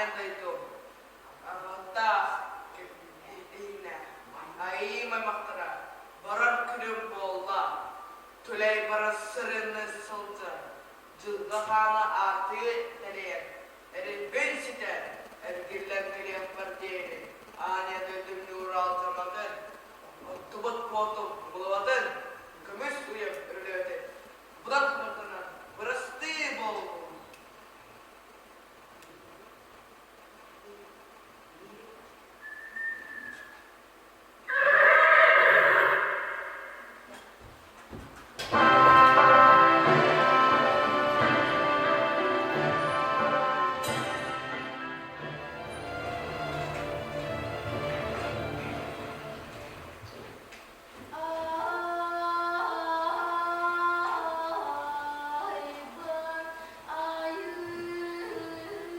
Аан дойдум аҕалаах иһинэ айыым аймахтара барар күнүм буолла. Түлэй бара сырыны сылдьар, дьылҕа хаана аатыы тэлэйэр, эрилбин ситэр, эргиллэн кэлиэхпэр диэри Аан дойдум ньуура алдьамматын, оттубут уотум умулубатын, көмүс уйам өрүлүбэтин, будан кумурданан бырастыы буоллун. Айбар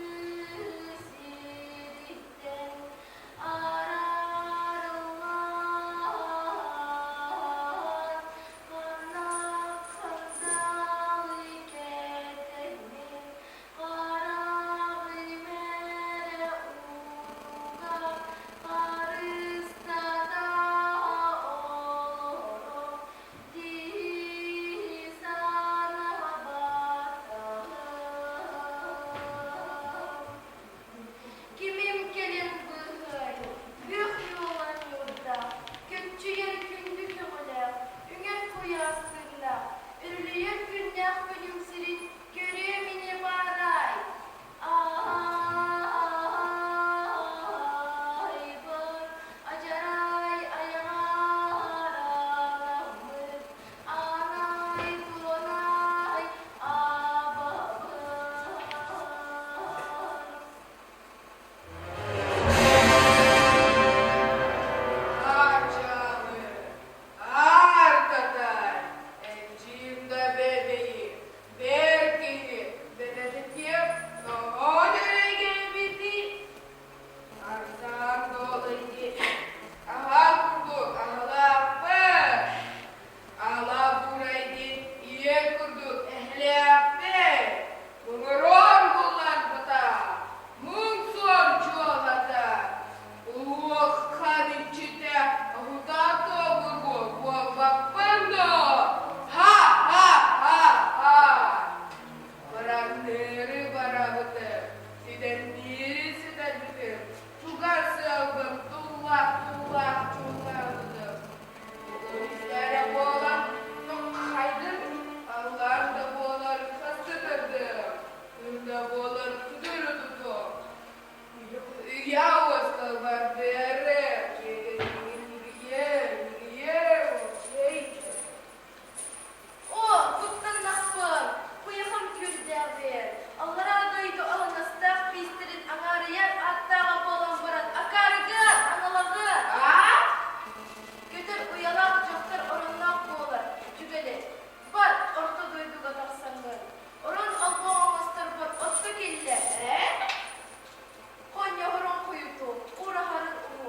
айыы сириттэн араарыллан ханна хандалы кэтэммин хараҕым эрэ ууга харыстата олорон дии санаабатаҕым. Кимим кэлин быыһыай, күөх ньуолан ньуурдаах, көччүйэр күндү көҕүлээх, үҥэр куйаас тыыннаах, үрүлүйэр күннээх күнүм сирин көрүөм ини баарай. Айбар, адьарай айаҕар аламмыт, аанай туонай абабын. Ачалы, артатай, эчим да бэбэйи, бэр киһи бэбэтитиэм, тоҕо дөрөгөйбүтүй? Арсаан дуолайди, аһа курдук аһылаахпын, Ала буурайди ийэ курдук эһэлээхпин, муҥурун булларбыта, муҥ суор дьуолата, улуоххан иччитэ оһута тобургу буолбаппын дуо? Ха-ха-ха-ха! Баранныыры барабытым, ситэрдиири ситэрбитим, чугас ыалбын туллаах-туллаах чуллаабытым. Истэрэ буолан, хайдын, аллар да буолар хастытырдым, күн да буолар күдүрү тутуом. Ийэ уоскалбар бэрэ, дьиэгэтиҥин ньирийэ, ньирийэ, Оо, куттаннахпын, куйахам күүрдээҕиэн, аллараа дойду аһыҥастаах биистэрин аҥаарыйар ааттааҕа буолан баран акаарыга, аналаҕа! Аа? Көтөр уйалаах дьахтар оронноох буолар, дьүгэлэ. Бар, орто дойдуга тахсаҥҥын. Орон олбох оҥосторбор отто киллэр, ээ? Хонньоһорун хойутуу, ураһарын уһун.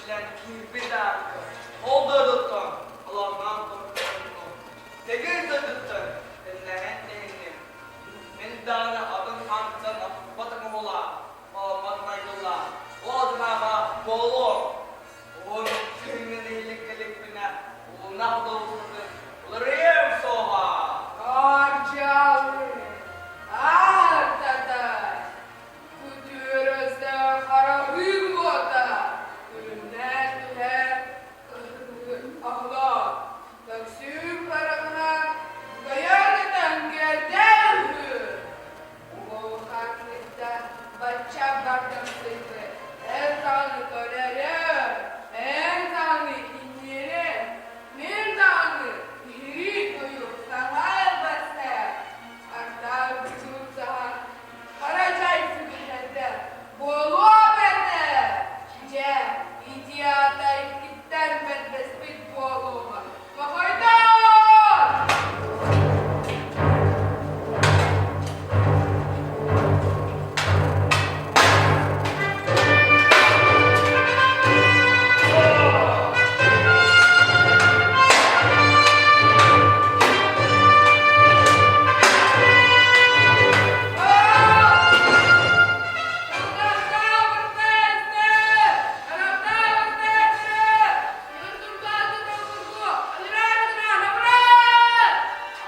иччилээн киирбит аарка, ол дойдуттан олоҥноон турбутум. Тэгил дойдуттан тэннэһэн тэһинним. Мин даҕаны атын хаантан охпот оҥоһулаах, оһоммот майгылаах, ол дьаһааҕа буолуом. Уһун күҥҥэ нэһилиэккэ иликпинэ, улунах долгутун уларыйыам суоҕа. Арчалы, аар-татай, Күтүөрөстөөх хараҕыым уота күлүмнээн түһэр аһылаах, Өксүүм хараҕынан кыайан ытан кэрдэр үһү. Улаханнык бачча бардамсыйбыт эр даҕаны көрөрө, эн даҕаны иҥиэрэ, мин даҕаны иһирии тойук саҥа ылбаста, ардах бүтүн саһан Хара дьай сүгэһэрдэ буолуо этэ. Дьэ, ити аата иккиттэн бэрдэспит буолуоҕа. Махайдаар!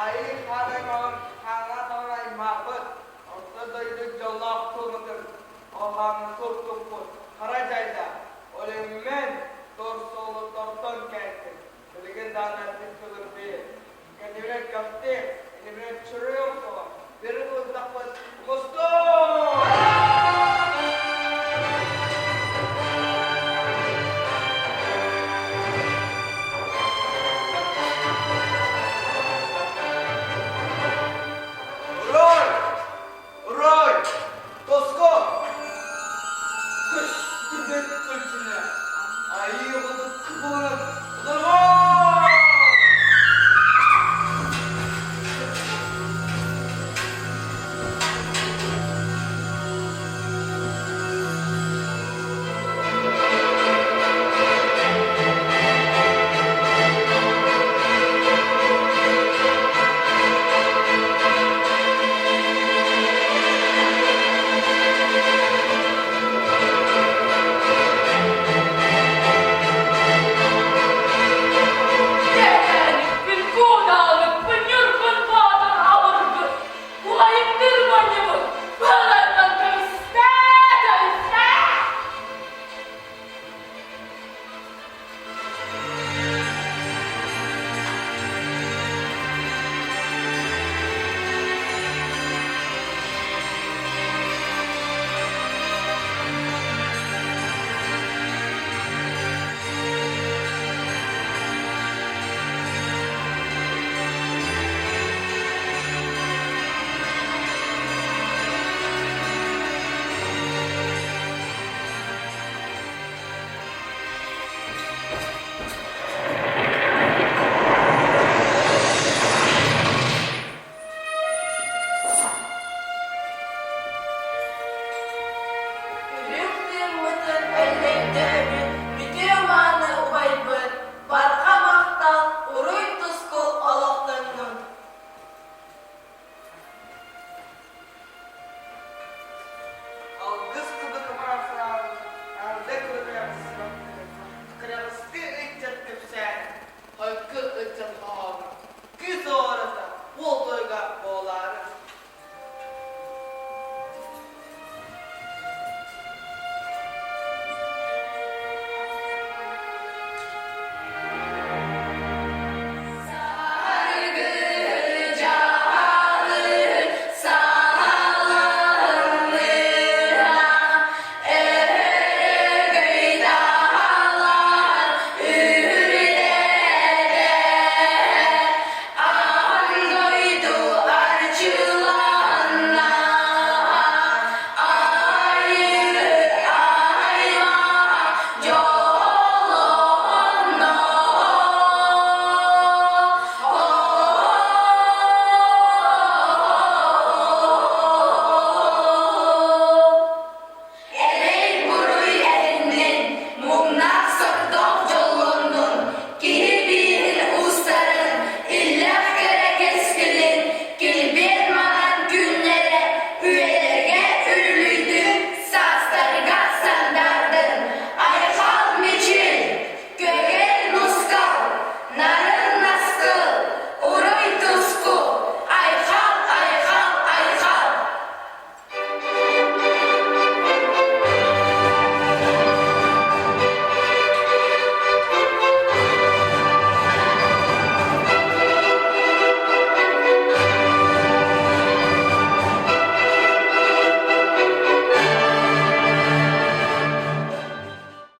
Айыы хараҥаҕын хаҥа таҥаймаабыт, орто дойду дьоллоох туонатын оһаҥҥа туппут хара дьайда, Өлөҥмөн торсолотортон кэлтим. Билигин даҕаны эппит тылым биир. Кэннибинэн кэптиэм, иннибинэн чөрөйүөм суоҕа, бери ылдахпыт мустуом! Урой! Урой! Тоско! Көстүбэт көлчүнэ! Айыы оҕото кыбылынан.